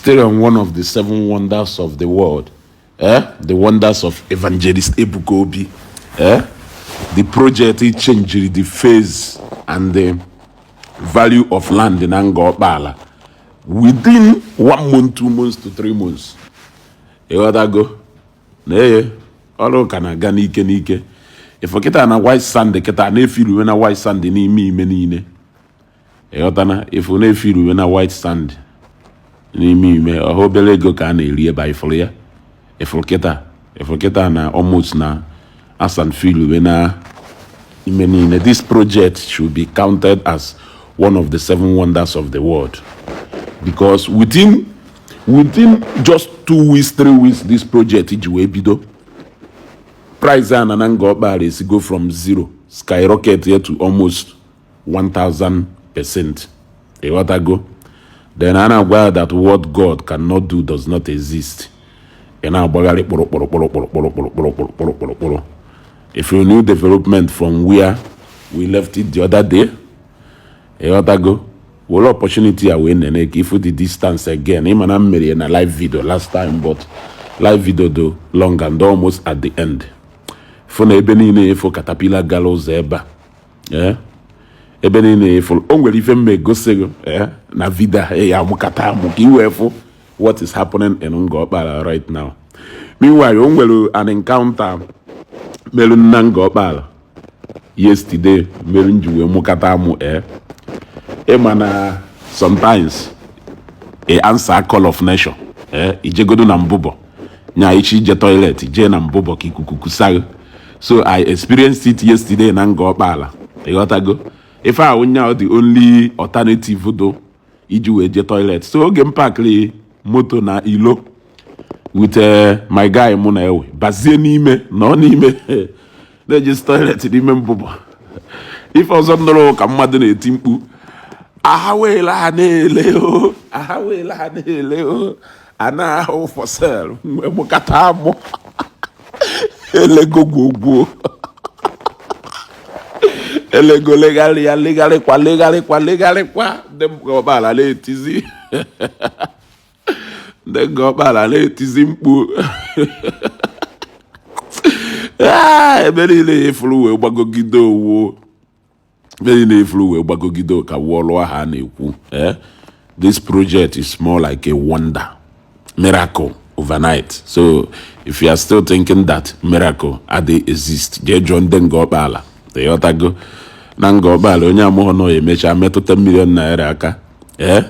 Still on one of the seven wonders of the world, eh? The wonders of Evangelist Ebuka Obi, eh? The project, it changed the face and the value of land in Ngor Okpala within one month, 2 months to 3 months. Ịghọtago na eye ọrụ ka na-aga n'ike n'ike. Ifo kịta na white sand, kịta na-efiruwe na white sand n'ime ime niile. Ịghọtana ifo na-efiruwe na white sand n'ime ime ọha, obere ego ka a na-eri ebe a. Ifuru ya, ifuru kịta, ifuru kịta na almost na a sand filuwe na ime niile. This project should be counted as one of the seven wonders of the world because within just 2 weeks, 3 weeks, this project ji wee bido, price a na Ngor Okpala esi go from zero skyrocket here to almost 1000%. Ịghọtago? Then a na-agwa ya that what God cannot do does not exist. Ị na-agbagharị kpụrụ kpụrụ kpụrụ kpụrụ kpụrụ kpụrụ kpụrụ kpụrụ kpụrụ kpụrụ kpụrụ. If you new development from where we left it the other day. Ịghọtago? Were opportunity a wee nene ka ifu the distance again. Ịma na m mere ya na live video last time, but live video do long and almost at the end. Fụ na ebe niile efo caterpillar gara ụzọ ebe a, eh? Ebe niile efo o nwere ife mma egosi gị, eh? Na video a ya amụkata amụ ka i wee fụ what is happening in Ngor Okpala right now. Meanwhile, o nwere an encounter merụ na Ngor Okpala yesterday mere m ji wee mụkata amụ, eh? Ịma na sometimes a answer call of nature, eh? Ijegodo na mbụbọ nya ichi ije toilet, jee na mbụbọ ka ikuku kusaghị. So I experienced it yesterday na Ngor Okpala. Ịghọtago? Ife ahụ nya the only alternative do iji wee jee toilet. So oge m pakịrị moto na ilo with my guy, mụ na ewe bazie n'ime, nọ n'ime na-eji toilet n'ime mbụbọ. Ife ọzọ nụrụ ka mmadụ na-eti mkpu, "Aha weela ha na-ele o, aha weela ha na-ele o, a na-ahụ for sale." Mgbe mụkata amụ, elego gwogwo, elego legharị ya, legharịkwa, legharịkwa, legharịkwa. Ndị ọkpala na-etizi, ndị nga ọkpala na-etizi mkpu. Ah, ebe niile efuru wee gbagogide owo, ebe niile efuru wee gbagogide ka wụọlụ aha a na-ekwu, eh? This project is more like a wonder miracle overnight. So if you are still thinking that miracle adịghị exist, jee jụọ ndị nga ọkpala. Ịghọtago? Na nga ọkpala, onye amụghọ nọ ya emechaa metụta million naira aka, ee,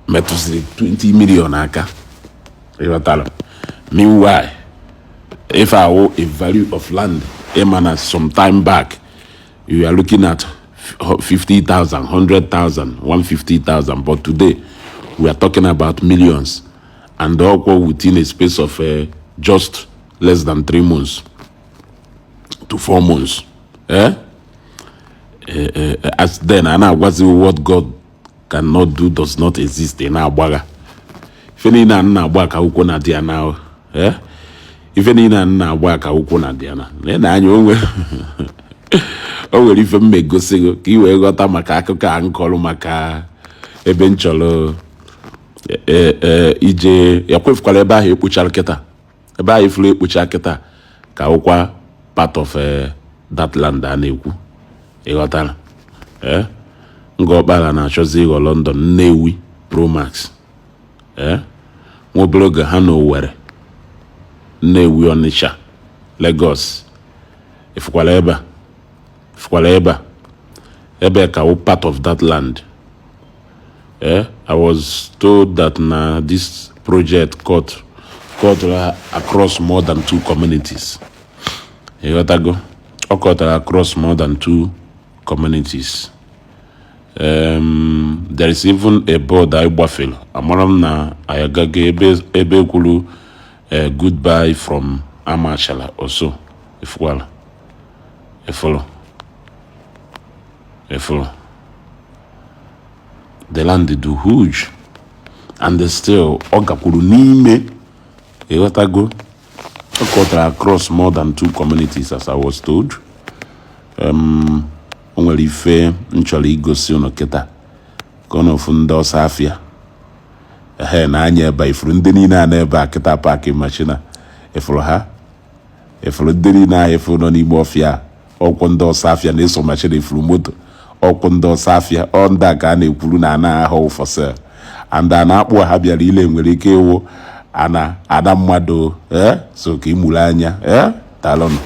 metụziri 20 million aka. Ịghọtara? Meanwhile, if I owe a value of land, ịma na some time back you are looking at 50,000, 100,000, 150,000, but today we are talking about millions, and all within a space of just less than 3 months to 4 months, eh? As then a na-agwazi what God cannot do does not exist. Ị na-agbagha ife niile a na-agba ka akwụkwọ na dị ya na, eh? Ife niile a na-agba ka akwụkwọ na dị ya na na anya. O nwere ife m egosi gị ka ị wee ghọta maka akụkọ a nkọrọ maka ebe m chọrọ ije ya. Kwefukwara ebe ahụ ekpochara kịta, ebe ahụ ifuru ekpocha kịta ka wụkwa part of that land a na-ekwu. Ịghọtara? Ee, Ngor Okpala na-achọzi ịghọ London, Nnewi Pro Max. Ee, nwa obere oge ha na Owerri, Nnewi, Ọnịcha, Lagos. Ịfụkwara ebe a, ịfụkwara ebe a, ebe ka wụ part of that land. Eh, I was told that na this project cut across more than two communities. Ịghọtago? Ọ kọtara across more than two communities. There is even a board anyị gbafere. Amara m na anyị agaghị ebe kwuru "Goodbye from Amachala" also. Ịfụkwala? Ịfụrụ? Ịfụrụ? The land do huge and still ọ gakwuru n'ime. Ịghọtago? Ọ kọtara across more than two communities, as I was told. O nwere ife m chọrọ igosi unu kịta ka ọ na ofu ndị ọsọ afịa. Ehe, na anya ebe a, ifuru ndị niile a na-ebe a kịta park machine a, ifuru ha, ifuru ndị niile ahụ ifuru nọ n'ime ọfịa, ọkwụ ndị ọsọ afịa na-eso machine, ifuru moto, ọkwụ ndị ọsọ afịa. Ọ ndị a ka a na-ekwuru na ana ahụ for sale, and a na-akpụ ha bịara ile nwere ike ịwụ ana ana mmadụ. Ee, so ka ị mụrụ anya. Ee, daalụnụ.